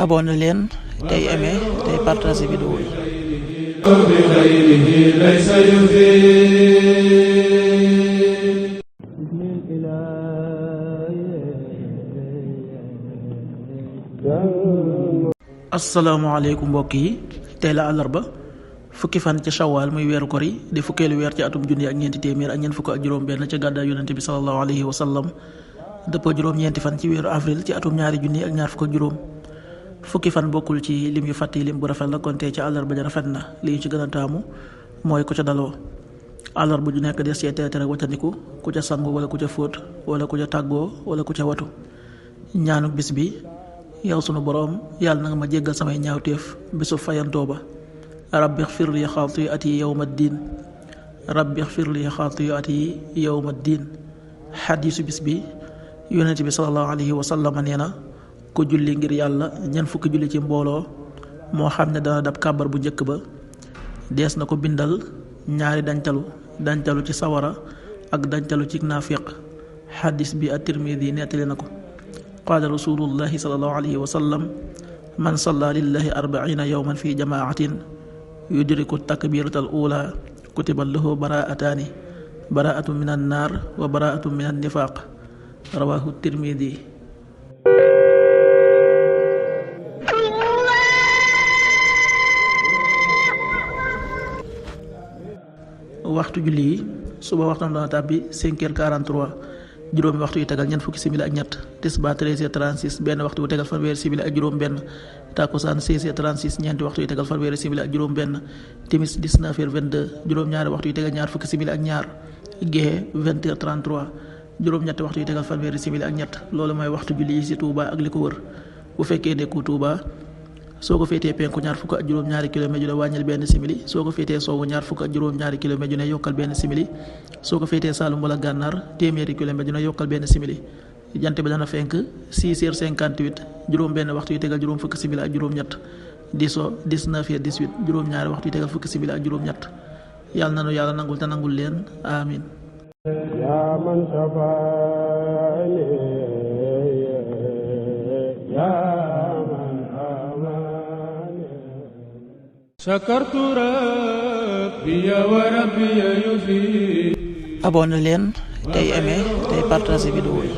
abonné leen tey aimé tey partagé vidéo yi. asalaamaaleykum mbokk yi tey la àllarba fukki fan ci shawaal muy weeru kor yi di fukkeelu weer ci atum junni ak ñeenti téeméer ak ñeent fukk ak juróom benn ca gàddaay yonente bi sallallahu alayhi wa sallam dëppoo juróom-ñeenti fan ci weeru avril ci atum ñaari junni ak ñaar fukk ak juróom. fukki fan bokkul ci lim yu fàtt yi lim bu rafet la kon tey ci àllarba ja rafet na li ñu ci gën a taamu mooy ku ca daloo àllarba ju nekk des cee teete rek waccandiku ku ca sangu wala ku ca fóot wala ku ca tàggoo wala ku ca watu. ñaanu bis bi yow sunu boroom yàlla na nga ma jéggal samay ñaawteef bisu fayantoo ba rabbi xfir li xaati'ati yawma diin rabbi xfir li xaati'ati yawma diin. xadiisu bis bi yonent bi sallallahu alayhi wa sallam nee na ku julli ngir yàlla ñeent fukki julli ci mbooloo moo xam ne dana dab kàbbar bu njëkk ba dees na ko bindal ñaari dañtalu ci sawara ak dañtalu ci naafiq. xadis bi at-Tirmidi nettali na ko. qaala rasulullahi sallallahu alayhi wa sallam man salla lillahi 40 yawman fi jamaatin yudriku takbiratal ula kutiba lahu baraataani baraatu min an naar wa baraatu min an nifaq rawahu Tirmidi. waxtu julli yi suba waxtam dana tàbbi 5h43 juróomi waxtu yu tegal ñeent fukki simili ak ñett tisbaar 13h36 benn waxtu yu tegal fanweeri simili ak juróom benn takkusaan 16h36 ñeenti waxtu yu tegal fanweeri simili ak juróom benn timis 19h22 juróom-ñaari waxtu yu tegal ñaar fukki simili ak ñaar gée 20h33 juróom-ñetti waxtu yu tegal fanweeri simili ak ñett loolu mooy waxtu julli yi ci Touba ak li ko wër. bu fekkee nekku Touba soo ko féetee penku ñaar fukk ak juróom-ñaari kilomètre ju ne wàññil benn simili soo ko féetee sowwu ñaar fukk ak juróom-ñaari kilomètre ju ne yokkal benn simili soo ko féetee Saalum wala Gànnaar téeméeri kilomètre ju ne yokkal benn simili. jant bi dana fenk 6h58 juróom benn waxtu yu tegal juróom fukki simili ak juróom-ñett di so 19h18 juróom-ñaari waxtu yu tegal fukki simili ak juróom-ñett. yàlla nanu yàlla nangul te nangul leen amin. yaa man safaani shakartu rabbi wa rabbi yufi. abonné leen tey aimé tey partagé vidéo yi.